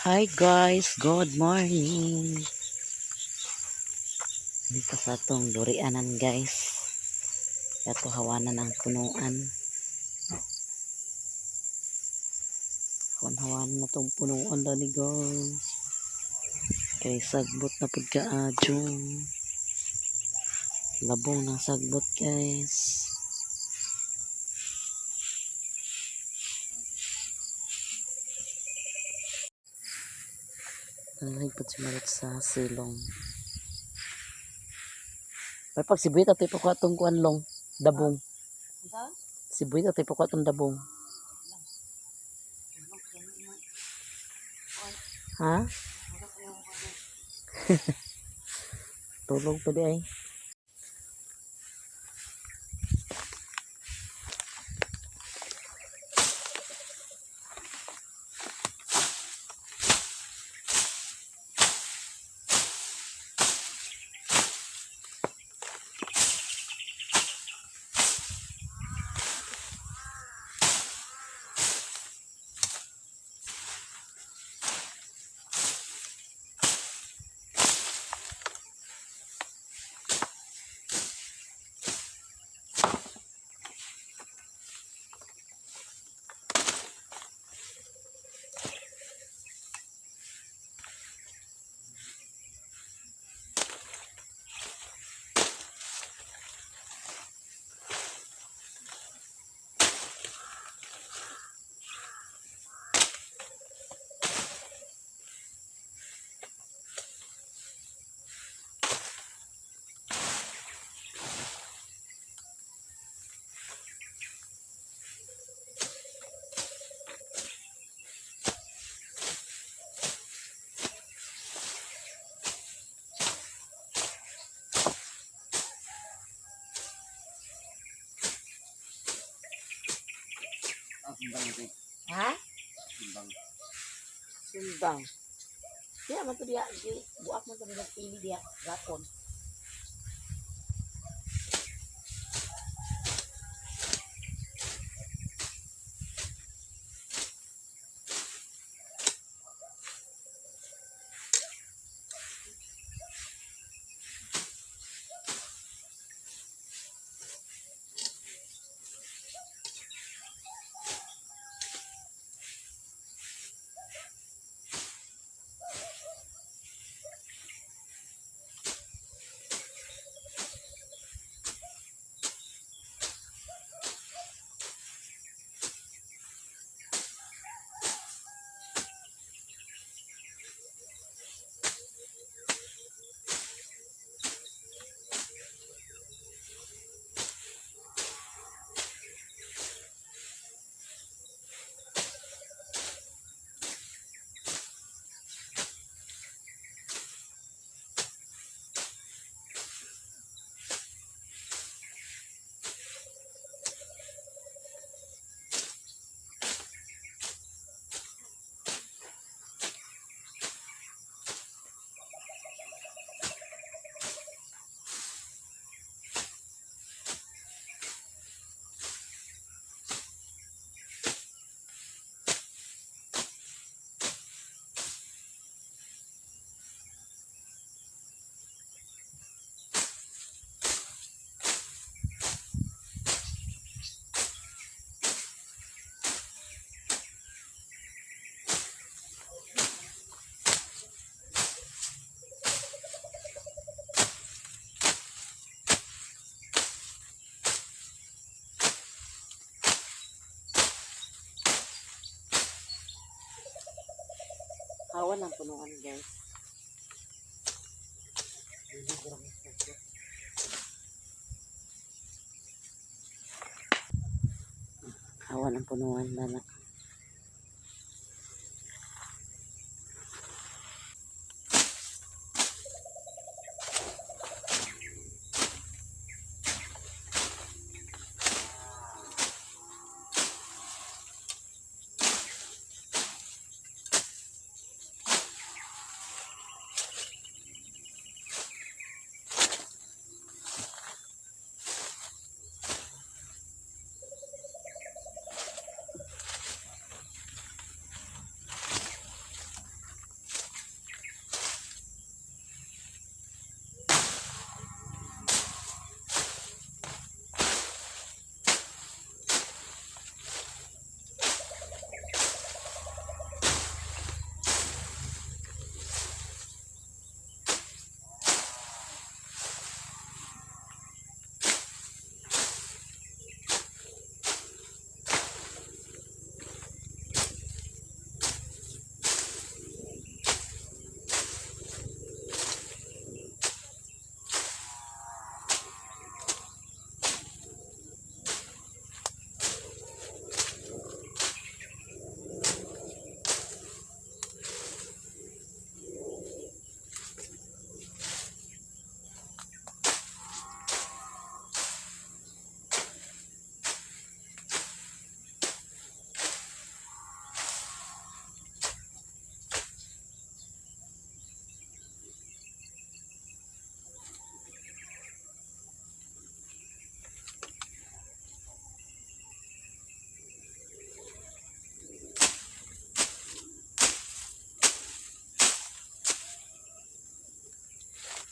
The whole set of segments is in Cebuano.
Hi guys, good morning. Dito sa atong durianan, guys. Ato hawanan ang punuan. Hawan-hawanan na tong punuan dani, guys. Kay sagbot na pud kaayo. Labong ng sagbot, guys. Nalaig pud si Marit sa silong. May pag sibuit ato ipakuha tong kuan long dabong. Sibuit ato ipakuha tong dabong. Ha? Tulog pa di ay. Ha? Simbang. Diya man to diya, di buak man to nagpili diya, gapon. Hawan ang punuan, guys. Dili ang sagbot. Hawan ang punuan bana.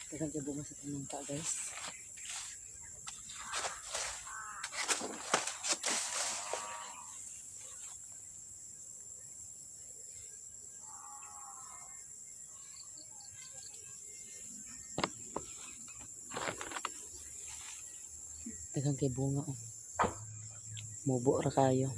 Daghang kay bunga sa atong nangka, guys. Daghang kay bunga oh. Mubo ra kayo.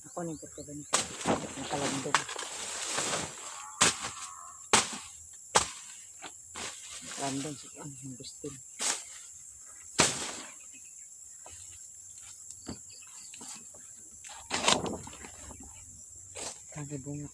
Ako ning pagkaban. Nakalandong. Nakalandong sa ang gustin. Daghang kay bunga.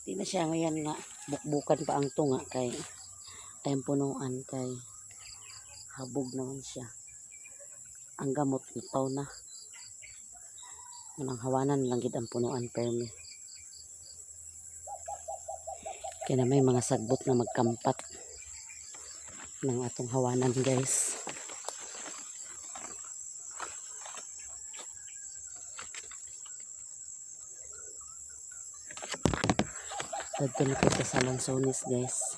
Di na siya ngayon nga bukbukan pa ang tunga kay ayang punuan kay habog naman siya. Ang gamot nitaw na. Manang hawanan lang gid ang punuan permi. Kaya na may mga sagbot na magkampat ng atong hawanan, guys. Dadto na kita sa lansones, guys.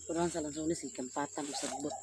Punuan sa lansones, ikampatan o sagbot.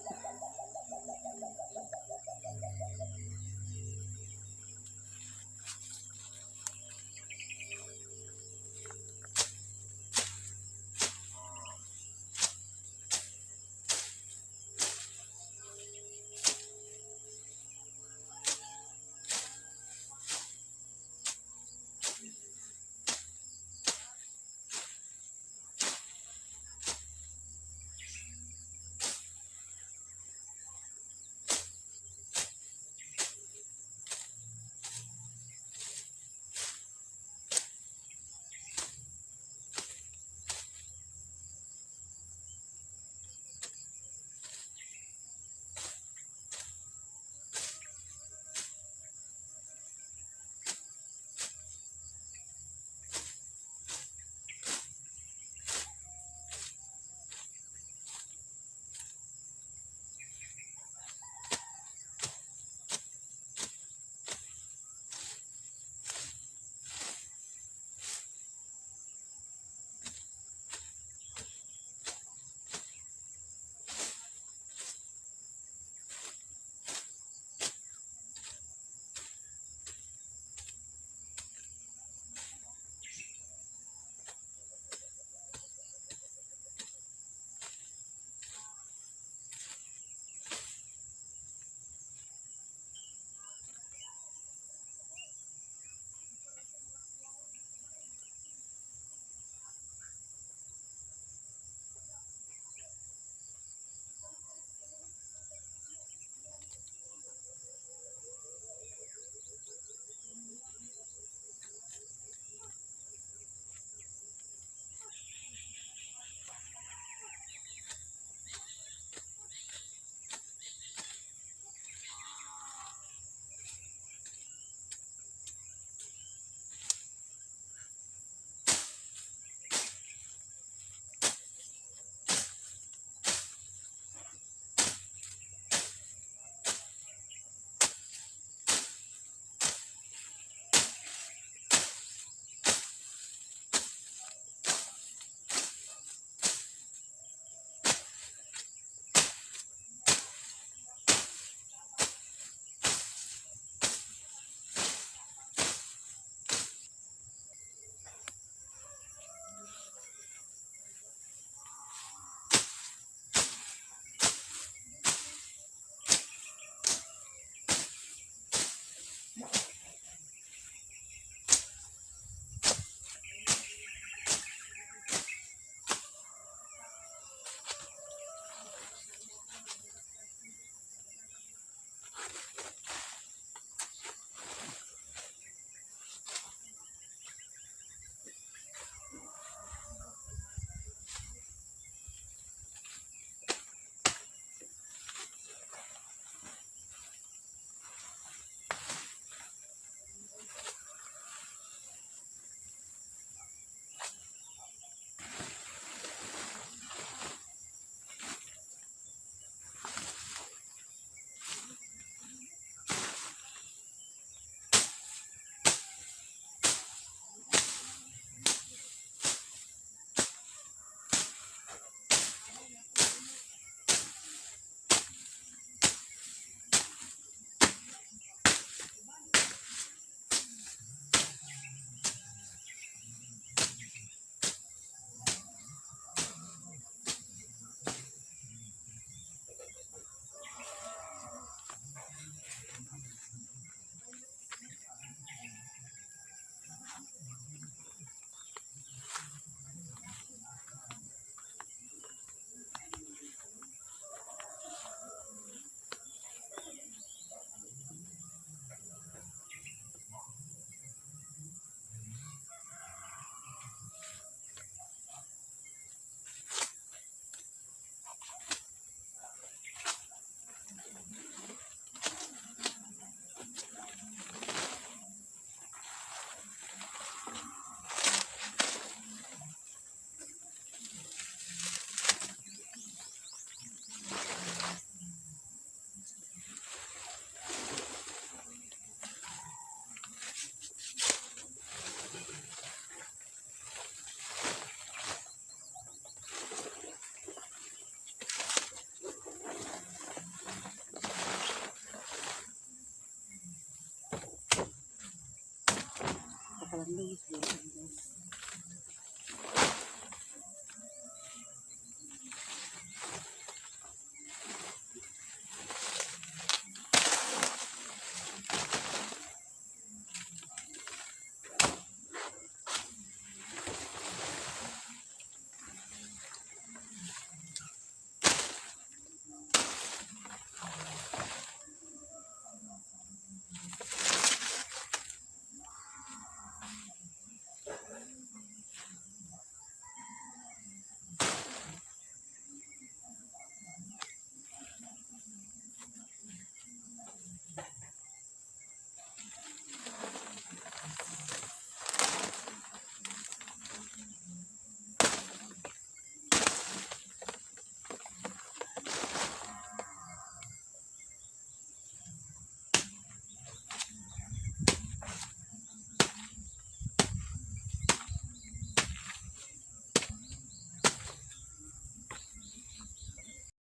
Nakalandong siguro, guys.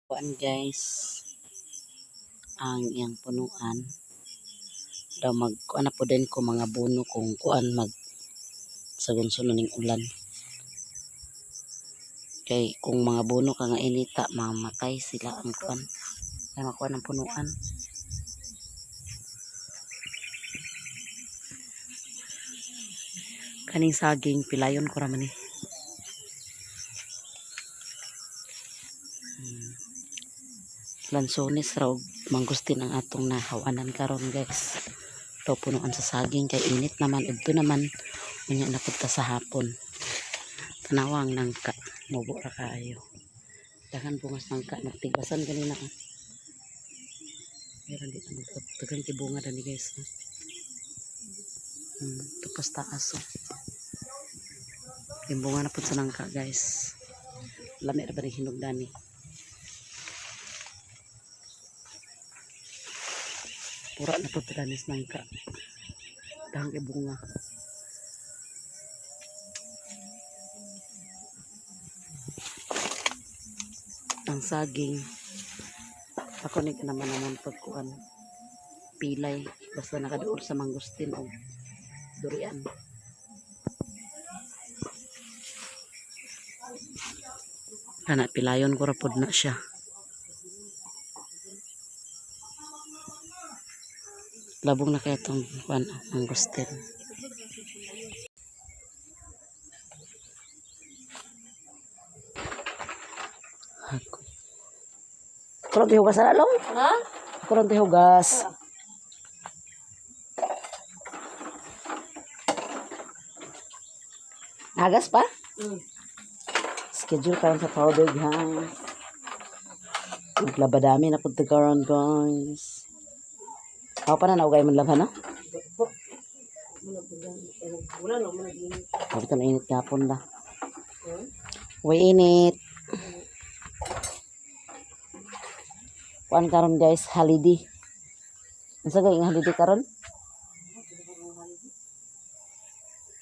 Kuan, guys, ang iyang punuan daw mag kuan na po din ko mga buno kung kuan mag sagon suno ning ulan kay kung mga buno ka nga inita, mamatay sila ang kuan ay makuan ang punuan. Kaning saging, pilayon ko ra man ni. Lansones raw, mangustin ang atong nahawanan karon, guys, daw punuan sa saging kay init naman udto naman, unya na pud ta sa hapon. Tanawang nangka, mubo ra kaayo, daghan bungas nangka, nagtigbasan ganina ah. Pero di na mag daghan kay bunga dani, guys, no? Tapos taas, oh. Yung bunga na pud sa nangka, guys, lami ra ba ning hinog dani. Pura na pud dani sa nangka, daghan kay bunga. Ang saging ako ni naman naman pagkuan, pilay basta nakaduol sa mangustin og durian. Kana, pilayon ko ra pod na siya. Labong na kaya itong kuan, mangustin. Ako. Kurang hugas na long? Ha? Kurang hugas. Nagas pa? Schedule karon sa tubig, ha? Maglaba dami na punta karon, guys. Ako pa na naugay man laban, no? Wala no, muna init. Sabi ko na init gapon na. Uy, init. Kuan karon, guys, holiday. Unsa gay nga holiday karon?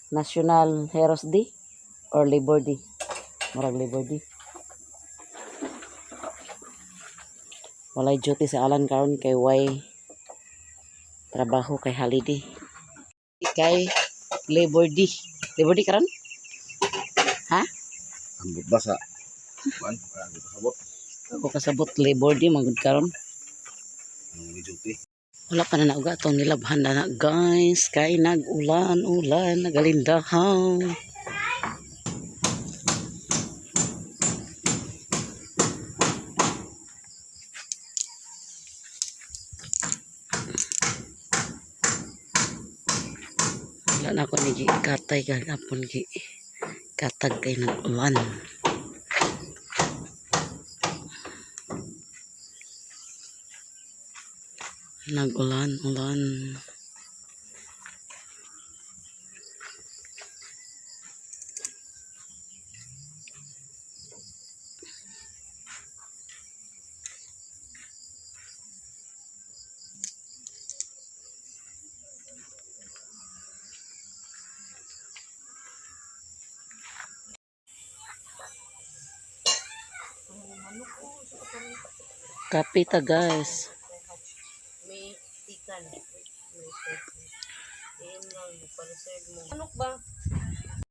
National Heroes Day or Labor Day? Murag Labor Day. Walay duty sa Alan karon kay way trabaho kay holiday. Kay Labor Day. Labor Day karon? Ha? Ambot ba sa kuan? Wala ko kasabot. Ako kasabot, Labor Day magud karon. Ang duty. Wala pa na nauga itong nilabhan na na, guys. Kay nag-ulan, ulan, nagalindahaw. Wala na ako ni katay gagapon gi katag kay nag-ulan. Nag-ulan, ulan. Kape ta, guys. May ikan. Iin lang, pa-reserve mo. Manok ba?